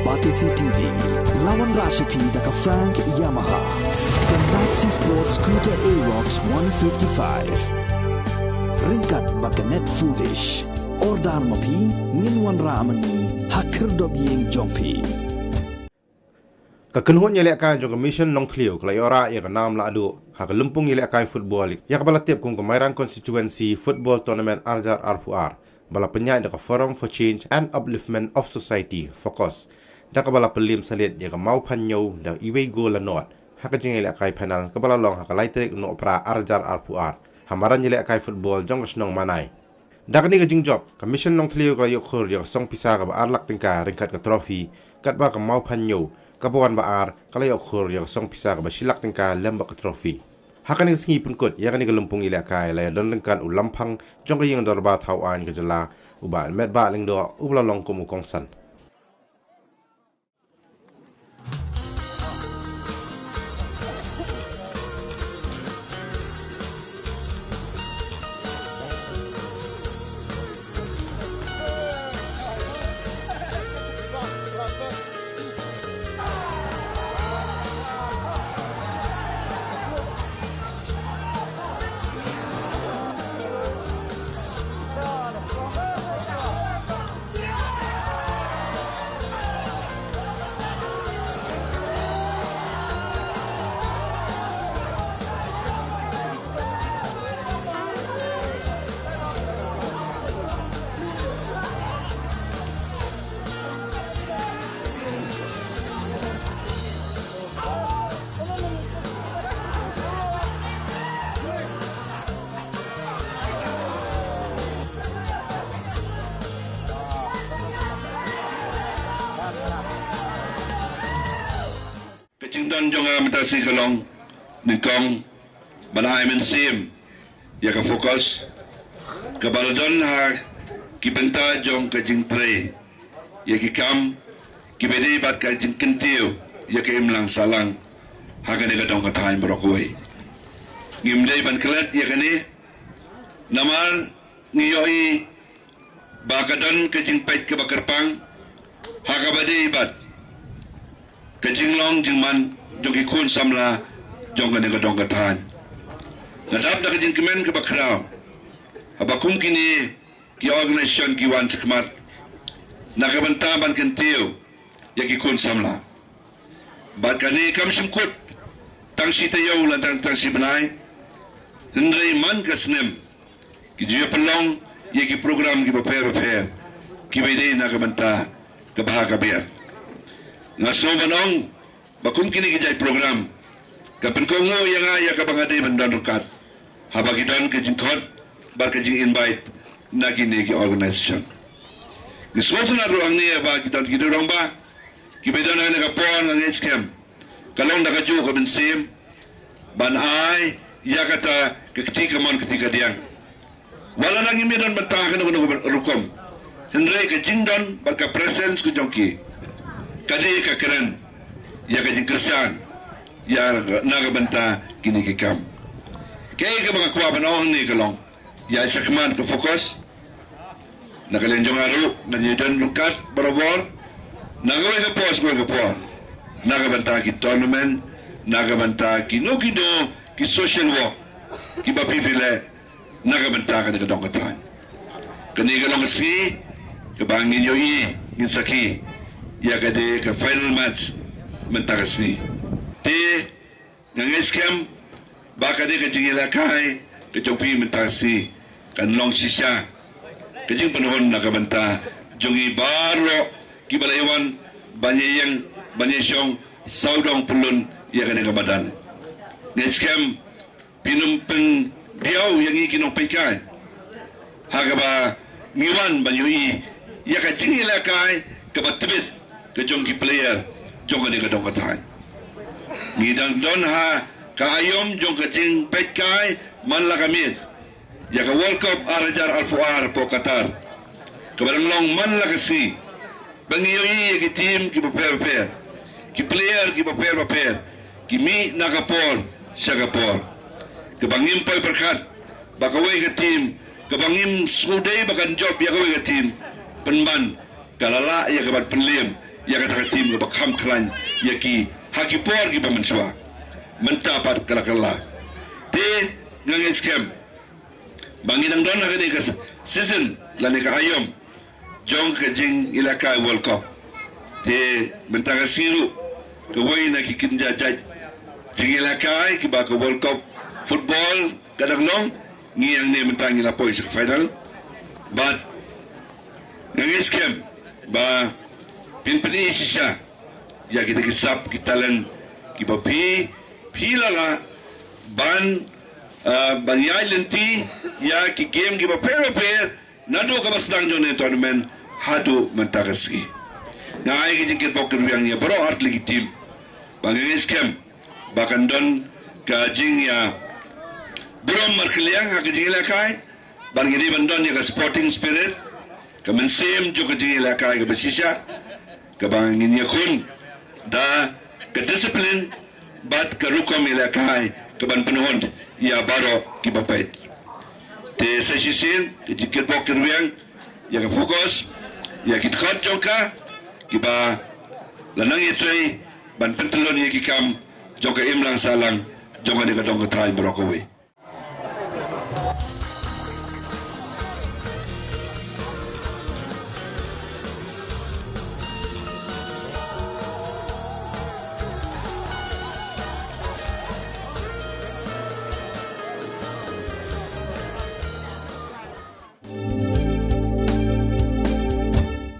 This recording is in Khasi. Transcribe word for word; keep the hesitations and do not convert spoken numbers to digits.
Batesi T V, la wanrah sha phi da ka Frank Yamaha, ka Maxi Sport Scooter Aerox one fifty-five. Ryngkat bad ka Net Foodish. Order ma phi, ngin wanrah ma ngi ha khyrdop ïing jong phi. Ka kynhun ïalehkai jong ka Mission Nongthliew ka la ïoh rah ïa ka nam lahduh ha ka lympung ïalehkai football ïa kaba la tip kum ka Mairang Constituency Football Tournament ar hajar arphew ar, ba la pynïaid da ka Forum for Change and Upliftment of Society, FOCUS, da kaba la pynliem salit ïa ka Mawphanñiew da iwei gol la nod ha ka jingïalehkai final kaba la long ha ka lai tarik u Nohprah ar hajar arphew ar ha madan ïalehkai football jong ka shnong Manai. Da kane ka jingjop, ka Mission Nongthliew ka la ïoh khur ïa ka song pisa kaba ar lak tyngka ryngkat ka trophy, katba ka Mawphanñiew kaba wan ba ar ka la ïoh khur ïa ka song pisa kaba shi lak tyngka lem bad ka trophy. Ha kane ka sngi pynkut ïa kane ka lympung ïalehkai la ïadon ryngkat u Lamphang jong ka Ïing Dorbar Thaw Aiñ ka jylla, u Bah Metbah Lyngdoh, uba la long kum u kongsan. Ka jingdon jong nga mynta shi ka long nyngkong ban ai mynsiem ïa ka FOCUS kaba la don ha ki bynta jong ka jingtrei ïa ki kam kiba dei bad ka jingkyntiew ïa ka imlang sahlang ha kane ka dong ka thaiñ baroh kawei. Ngim dei ban klet ïa kane namar ngi ïohi ba ka don ka jingpeit kaba kyrpang ha kaba dei bad ka jinglong jingman jong ki khun samla jong kane ka dong ka thaiñ. Nga dap da ka jingkmen kaba khraw haba kum kine ki organisation ki wan shakhmat na ka bynta ban kyntiew ïa ki khun samla. Bad kane kam shym kut tang shi taïew lane tang shi bnai, hynrei man ka snem ki ju ïa pynlong ïa ki program kiba pher bapher kiba dei na ka bynta ka bha ka biang. Nga sngew ban ong ba kum kine ki jait program ka pynkohnguh ïa nga ïa kaba nga dei ban don ryngkat haba ki don ka jingkhot bad ka jing-invite na kine ki organisation. Ngi sngewtynnat ruh hangne ba ki don ki dei rangbah kiba don hangne. Ka por nga ngeit skhem ka long da kajuh ka mynsiem ban ai ïa kata ka kti kamon kti kadiang. Wat la ngim don bynta kano kano ka rukom, hynrei ka jingdon bad ka presence ka jong ki ka dei ka kren ïa ka jingkyrshan ïa na ka bynta kine ki kam. Kaei kaba nga kwah ban ong hangne ka long ïa shakhmat ka FOCUS. Na ka liang jong nga ruh ngan ïa don ryngkat barabor na kawei ka por sha kawei ka por na ka bynta ki tournament, na ka bynta kino kino ki social work kiba phi phi leh na ka bynta kane ka dong ka thaiñ. Kane ka long ka sngi kaba ngin ïohi ngin sakhi ïa ka dei ka final match mynta ka sngi. Te nga ngeit skhem ba kane ka jingïalehkai ka jong phi mynta ka sngi kan long shisha ka jingpynhun na ka bynta jong ngi baroh kiba la ïa wan ban ïa ïeng ban ïa shong sawdong pyllun ïa kane ka madan. Ngeit skhem phin ym pyndiaw ïa ngi ki nongpeitkai ha kaba ngi wan ban ïohi ïa ka jingïalehkai kaba tbit ka jong ki player jong kane ka dong ka thaiñ. Ngi dang don ha ka aïom jong ka jingpeitkai man la ka miet ïa ka World Cup ar hajar arphew ar hapoh Qatar kaba dang long man la ka sngi. Ba ngi ïohi ïa ki team kiba pher bapher, ki player kiba pher bapher, ki mih na ka por sha ka por. Kaba ngim poi pyrkhat ba kawei ka team kaba ngim sngewdei ba kan jop ïa kawei ka team, pynban ka la lah ïa ka ban pynliem ïa kata ka tim kaba kham khlaiñ ïa ki ha ki por kiba mynshuwa. Mynta pat ka la kylla. Te nga ngeit skhem ba ngi dang don ha kane ka season lane ka aïom jong ka jingïalehkai World Cup. Te mynta ka sngi ruh kawei na ki kynja jait jingïalehkai kiba ka World Cup football ka dang long, ngi hangne mynta ngi la poi sha ka final. Bad nga ngeit skhem ba phin pyni shisha ïa kita ki sap ki talent kiba phi phi la lah ban, ah, ban ïaid lynti ïa ki game kiba pher ba pher, naduh kaba sdang jong ne tournament haduh mynta ka sngi. Nga ai ka jingkyrpad kyrwiang ïa baroh artylli ki team ba nga ngeit skhem ba kan don ka jingïaburom markylliang ha ka jingïalehkai, ba ngi dei ban don ïa ka sporting spirit, ka mynsiem jong ka jingïalehkai kaba shisha, kaba ngin ïakhun da ka discipline bad ka rukom ïalehkai kaban pynhun ïa baroh kiba peit. Te sa shisien ka jingkyrpad kyrwiang ïa ka focus, ïa ki dkhot jong ka kiba la nang ïatrei ban pyntyllun ïa ki kam jong ka imlang sahlang jong kane ka dong ka thaiñ baroh kawei.